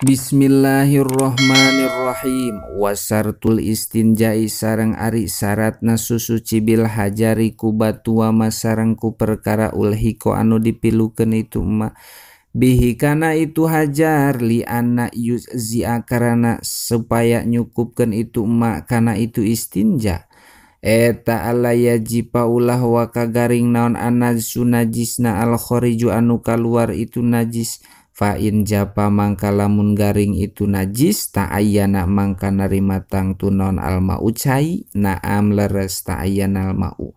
Bismillahirrahmanirrahim. Wasartul istinjai sareng ari syaratna susuci bil hajari ku batu wa sareng ku perkara ulhiko anu dipilukeun itu ma bihi kana itu hajar li anna yuzia karana supaya nyukupkeun itu ma kana itu istinja eta alla yajiba ulah wa kagaring naon anajsu najisna al khariju anu kaluar itu najis fa in japa mangka lamun garing itu najis ta'ayyana mangka narima tangtu naon almau cai naam leres ta'ayyana almau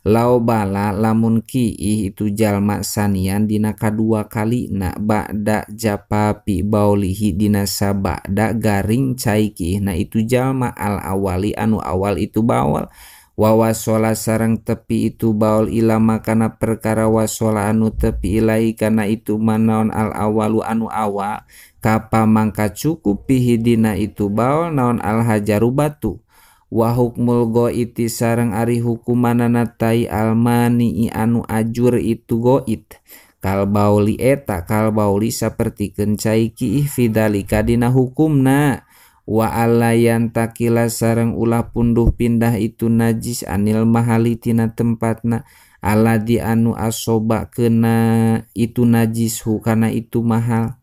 lau bala lamun kiih itu jalma sanian dina kadua kali na ba'da japa pi baulihi dina sabada garing cai kiih na itu jalma al awali anu awal itu bawal wawasola sareng tepi itu baul ilama kana perkara wasola anu tepi ilahi kana itu manaon al awalu anu awal kapa mangka cukup pihi dina itu baul naon al hajaru batu wa hukmul goiti sareng ari hukumanana tai almani anu ajur itu goit kal bauli eta kal bauli sapertikeun cai kiih fidalika dina hukumna wa alayan takila sareng ulah punduh pindah itu najis anil mahali tina tempatna aladi anu asoba kena itu najis hu kana itu mahal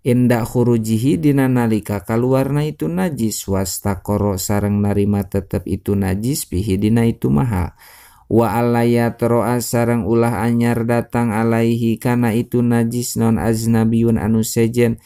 indak khurujihi dina nalika kaluarna itu najis wastaqoro sareng narima tetep itu najis pihi dina itu mahal wa alaya teroa sareng ulah anyar datang alaihi kana itu najis non aznabiyun anu sejen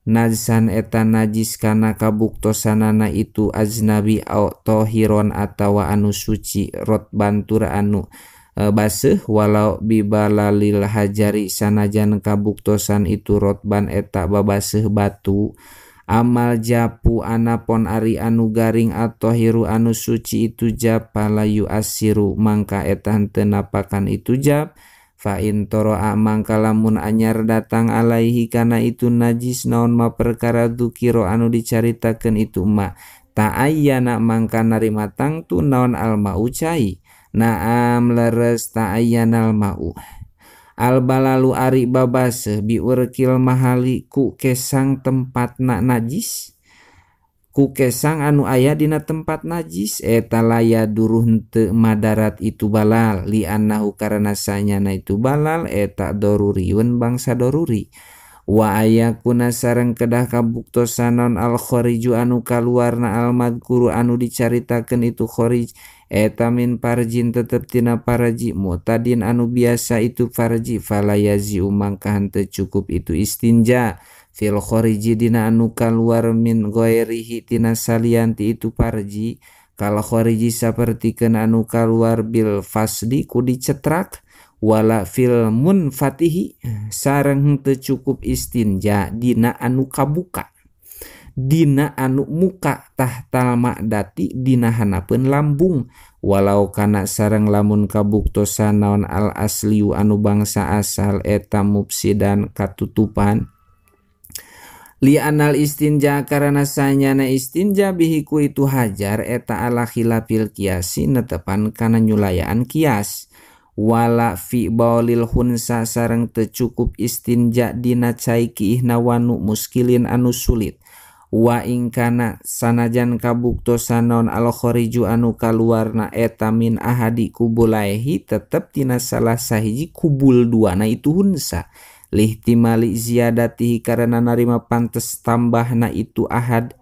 najsan eta najis kana kabuktosanana itu aznabi au tohiron atawa anu suci rot bantur anu baseuh walau bibalalil hajari sanajan kabuktosan itu rotban eta babaseuh batu amal japu anapon ari anu garing atohiru anu suci itu japa layu asiru mangka eta henteu napakan itu jap fa in toro'a mangka lamun anyar datang alaihi kana itu najis naon ma perkara dzukira anu dicaritakeun itu ma ta'ayyana mangka narima tangtu naon almau cai naam leres ta'ayyanal mau al balalu ari babaseuh biurkil mahali ku kesang tempatna najis ku kesang anu aya dina tempat najis eta laya duruh henteu madarat itu balal li annahu karena sanyana itu balal eta doruriun bangsa doruri wa ayakuna sareng kedah kabuktosan non al khariju anu kaluarna al madkuru anu dicaritakeun itu kharij eta min parjin tetep tina paraji mutadin anu biasa itu farji fala yazi mangka henteu cukup itu istinja fil khariji dina anu kaluar min ghairihi tina salianti itu parji kal khariji sapertikeun anu kaluar bil fasdi ku dicetrak wala fil munfatihi sareng henteu cukup istinja dina anu kabuka dina anu muka tahtal ma'dati dina hanapeun lambung walau kana sareng lamun kabuktosan naon al asliu anu bangsa asal eta mufsidan katutupan li anal istinja karena sanyana istinja bihiku itu hajar eta ala khilafil kiasi netepan kana nyulayaan kias wala fi baulil hunsa sareng teu cukup istinja dina cai kiihna wanu muskilin anu sulit wa ingkana sanajan kabuktosan naon al khariju anu kaluarna eta min ahadi kubulaihi tetep tina salah sahiji kubul duana itu hunsa lihtimali ziyadatihi karena narima pantes tambahna itu ahad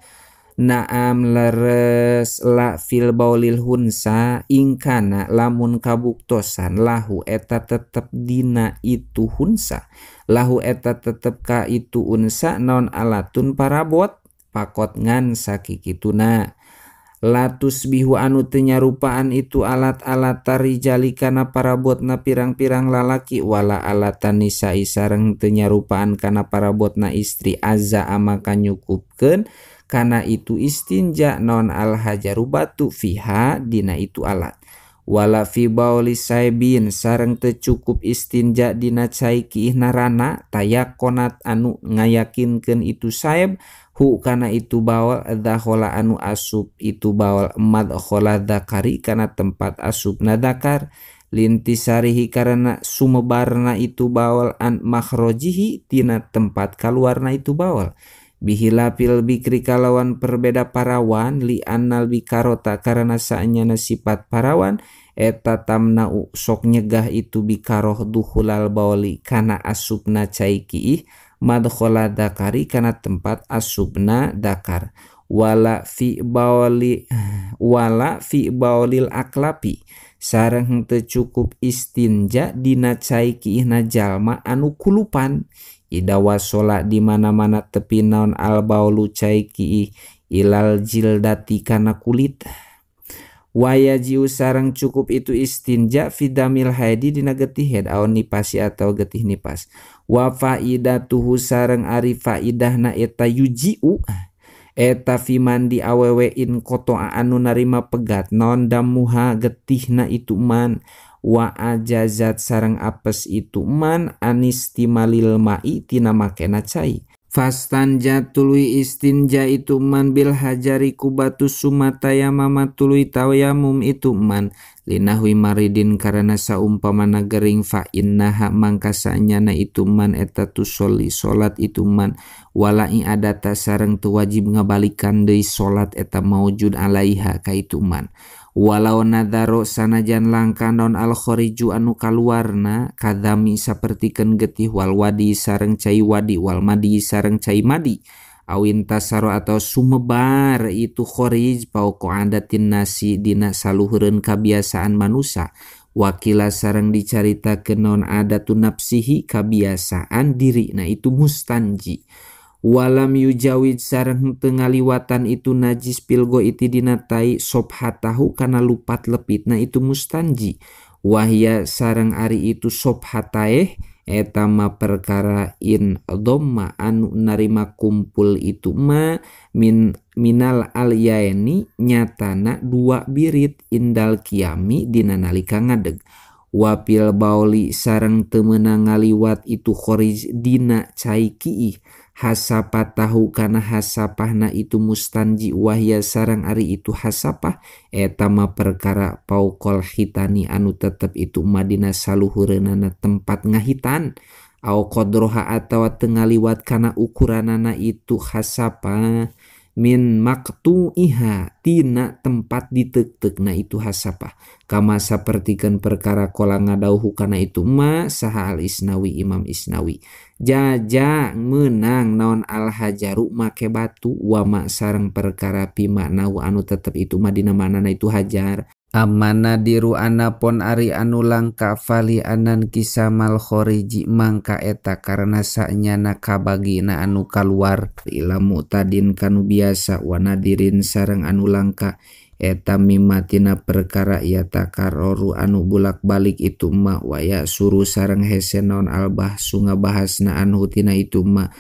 naam leres la fil baulil hunsa ingkana lamun kabuktosan lahu eta tetep dina itu hunsa lahu eta tetep ka itu unsa naon alatun parabot pakot ngan sakikituna latus bihu anu teu nyarupaan itu alat-alat tarijali kana parabotna pirang-pirang lalaki wala alatan nisa'i sareng teu nyarupaan kana parabotna istri azza amaka nyukupkeun kana itu istinja naon al hajaru batu fiha dina itu alat wala fi bauli saibin sareng teu cukup istinja dina cai kiihna rana tayakonat anu ngayakinkeun itu saib hu kana itu baol dakhola anu asup itu baol madkhola dzakari kana tempat asupna dzakar lintisarihi karena sumebarna itu baol an makhrojihi tina tempat kaluarna itu baol Bihilafil bikri kalawan perbeda parawan li annal bikarota karena saenyana sifat parawan eta tamnau sok nyegah itu bikaroh duhulal baoli kana asupna cai kiih madkhola dakari kana tempat asupna dakar wala fi baolil aklapi sareng henteu cukup istinja dina cai kiihna jalma anu kulupan ida wasola di mana-mana tepi naon al baolu cai kiih ilal jildati kana kulit wayajiu sareng cukup itu istinja fidamil haidi dina getih head aon nipasi atau getih nipas wa faidatuhu sareng ari faidahna eta yujiu eta fi mandi awewe in kotoa anu narima pegat non damuha getihna itu man wa ajazat sareng apes itu man anistimalil mai tina makena cai fastanja tuluy istinja itu man bil hajari ku batu sumatayamama tuluy tayamum itu man linahwi maridin karena saumpamana gering fa innaha mangka saenyana itu man eta tusolli salat itu man wala i'adata sareng teu wajib ngabalikan deui salat eta maujud alaiha ka itu man walau nadaro sanajan langka non al khariju anu kaluarna kadami sapertikeun getih wal wadi sareng cai wadi wal madi sareng cai madi awin tasaro atau sumebar itu kharij pauko adatin nasi dina saluhureun kabiasaan manusa wakila sareng dicaritakeun non adatun nafsihi kabiasaan diri na itu mustanji walam yujawid sareng henteu ngaliwatan itu najis pilgo iti dina tai sobhatahu kana lupat lepitna itu mustanji wahya sareng ari itu sobhataeh eta ma perkara in dhamma anu narima kumpul itu ma minal alyaeni nyatana dua birit indal kiami dina nalika ngadeg wapil baoli sareng teu meunang ngaliwat itu kharij dina cai kiih hasapatahu kana hasapahna itu mustanji wahya sareng ari itu hasapah eta ma perkara pauqol hitani anu tetep itu madina saluhureunana tempat ngahitan au qadroha atawa teu ngaliwat kana ukuranana itu hasapah min maqtu'iha tina tempat ditek-tekna itu hasapah kama sapertikeun perkara kola ngadauhu kana itu ma saha al isnawi imam isnawi jaja menang naon al hajaru make batu wa ma sareng perkara pi maknau anu tetep itu ma dina maknana itu hajar amana diru anapon ari anu langka fali anan kisamal khoriji mangka eta karena saenyana kabagina anu kaluar ila mu'tadin kanu biasa wa nadirin sareng anu langka eta mimatina perkara ya takaroru anu bulak-balik itu ma waya suruh sareng hese naon albahsu ngabahasna anhu tina itu ma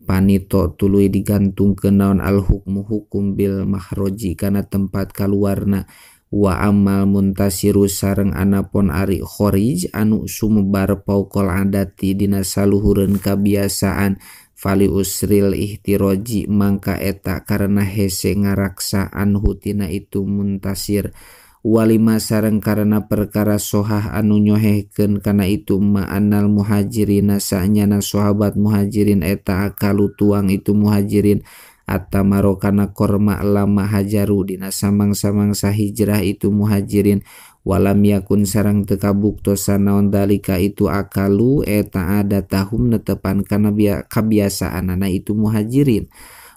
panito tuluy digantungkeun naon al hukmu hukum bil mahroji kana tempat kaluarna wa amal muntasiru sareng anapon ari khorij anu sumebar pauqol adati dina saluhureun kabiasaan fali usril ihtiroji mangka eta karena hese ngaraksa anhu tina itu muntasir walima sareng karena perkara sohah anu nyohehkeun kana itu ma annal muhajirina saenyana sahabat muhajirin eta akalu tuang itu muhajirin atamaro kana korma lama hajaru dina samang-samangsa hijrah itu muhajirin walam yakun sareng teu kabuktosan naon dalika itu akalu eta adatahum netepan kana kabiasaanana itu muhajirin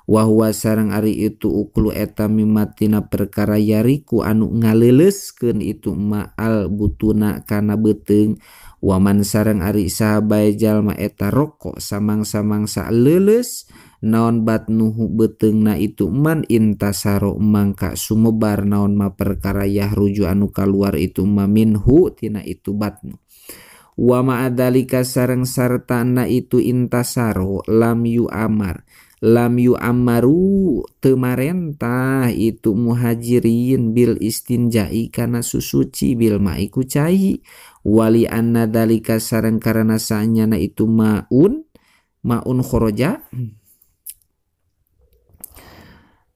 wa huwa sareng ari itu uklu eta mimatina perkara yariku anu ngaleuleuskeun itu ma'al butuna kana beuteung waman sareng ari saha bae jalma eta rokok samang-samangsa leuleus naon batnuhu beuteungna itu man intasaro mangka sumebar naon ma perkara yahruju anu kaluar itu ma minhu tina itu batnu wa ma'adzalika sareng sartana itu intasaro lam yu amar lam yu amaru teu marentah itu muhajirin bil istinjai kana susuci bil ma'i ku cai wali anna dalika sareng karena saenyana itu maun maun khoroja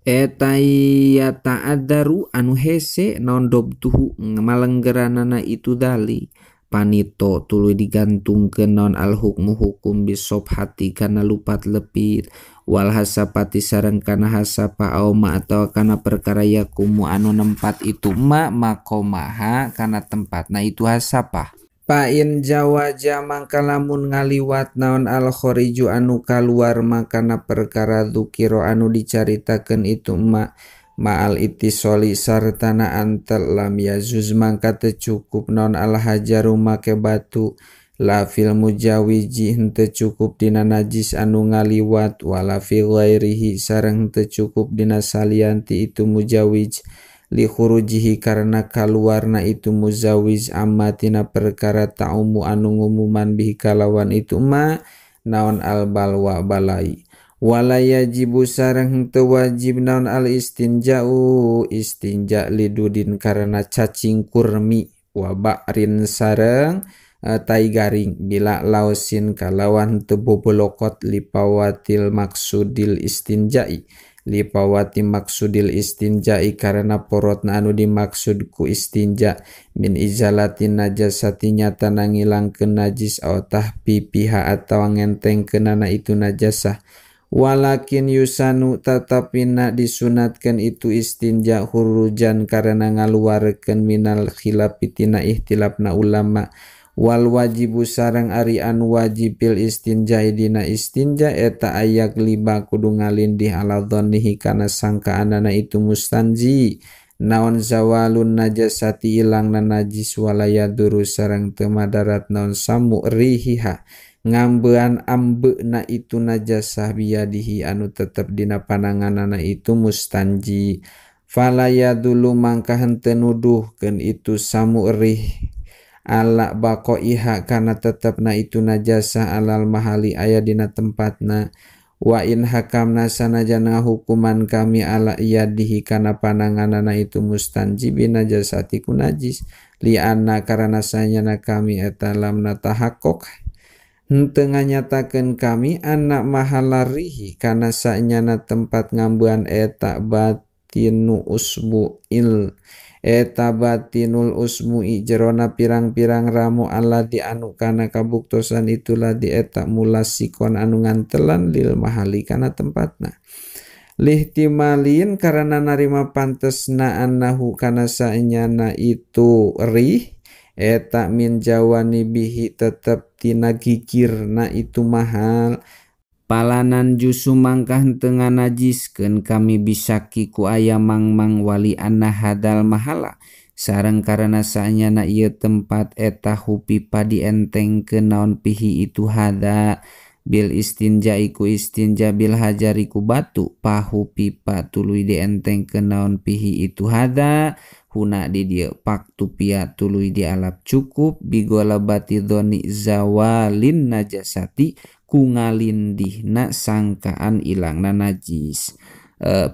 eta ya ta'adzaru anu hese naon dobtuhu malenggeranana itu dali Panito tuluy digantungkeun naon al hukmu hukum bisobhati kana lupat lepit wal hasapati sareng kana hasapa au ma atawa kana perkara yakumu anu nempat itu ma makomaha kana tempatna itu hasapah. Fa in jawaja mangka lamun ngaliwat naon al khariju anu kaluar makana perkara dzukira anu dicaritakeun itu ma ma'al ittisoli sartana antel lam yazuz mangka teu cukup naon al hajaru make batu la fil mujawiji henteu cukup dina najis anu ngaliwat wala fi ghairihi sareng henteu cukup dina salianti itu mujawij li khurujihi karena kaluarna itu muzawiz amma tina perkara ta'umu anu ngumuman bihi kalawan itu ma naon al balwa balai wala yajibu sareng henteu wajib naon al istinja'u istinja lidudin karena cacing kurmi wa ba'rin sareng tai garing bila lausin kalawan teu bobolokot lipawatil maksudil istinja'i lipawati maksudil istinja'i karena porotna anu dimaksud ku istinja min izalatin najasati nyata ngilangkeun najis au tahpipiha atawa ngentengkeunana itu najasah. Walakin yusanu tatapina disunatkan itu istinja hurujan karena ngaluarkeun minal khilafi tina ihtilafna ulama wal wajibu sareng ari anu wajib fil istinja dina istinja eta ayak liba kudu ngalindih ala dhannihi kana sangkaanana itu mustanji naon zawalun najasati ilangna najis wala yaduru sareng teu madarat naon samu rihiha ngambean ambeuna itu najasah biyadihi anu tetep dina pananganana itu mustanji fala yadulu mangka henteu nuduhkeun itu samu rih ala baqaiha kana tetepna itu najasah alal mahali aya dina tempatna wa in hakamna sanajana hukuman kami ala iyadihi kana pananganana itu mustanji binajasati ku najis li anna karana sanyana kami eta lam natahaqqaq henteu nganyatakeun kami anak mahalarihi kana sanyana tempat ngambean eta batinu usbuil eta batinul usmui jerona pirang-pirang ramu alladzi anu kana kabuktosan itu ladzi eta mulasikon anu ngantelan lil mahali kana tempatna lihtimalin karena narima pantesna annahu kana sanyana itu rih eta min jawani bihi tetep tina gigirna itu mahal palanan jusu mangkah henteu nganajiskeun kami bisaki ku aya mangmang wali anna hadal mahala sareng karena saenyana ieu tempat eta hupipa dientengkeun naon pihi itu hada bil istinja iku istinja bil hajari ku batu pahupipa tuluy dientengkeun naon pihi itu hada huna di dieu paktupia tuluy dialap cukup bigolabati dzoni zawalin najasati ku ngalindihna sangkaan ilangna najis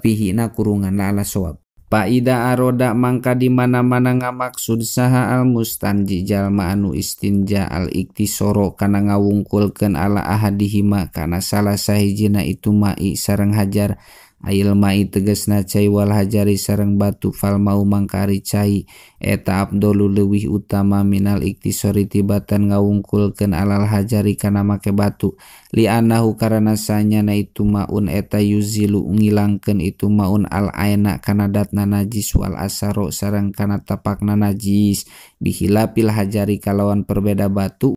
pihina kurungan ala sawab. Paida aroda mangka di mana-mana ngamaksud saha al mustanji jalma anu istinja al iktisoro kana ngawungkulkeun ala ahadihima kana salah sahijina itu mai sareng hajar ail mai tegasna cai wal hajari sareng batu fal mau mangkari cai eta abdolu leuwih utama minal iktisori tibatan ngawungkulkeun alal hajari kana make batu li annahu karana sanyana itu maun eta yuzilu ngilangkeun itu maun al aina kana datna najis wal asaro sareng kana tapakna najis bihilapil hajari kalawan perbeda batu.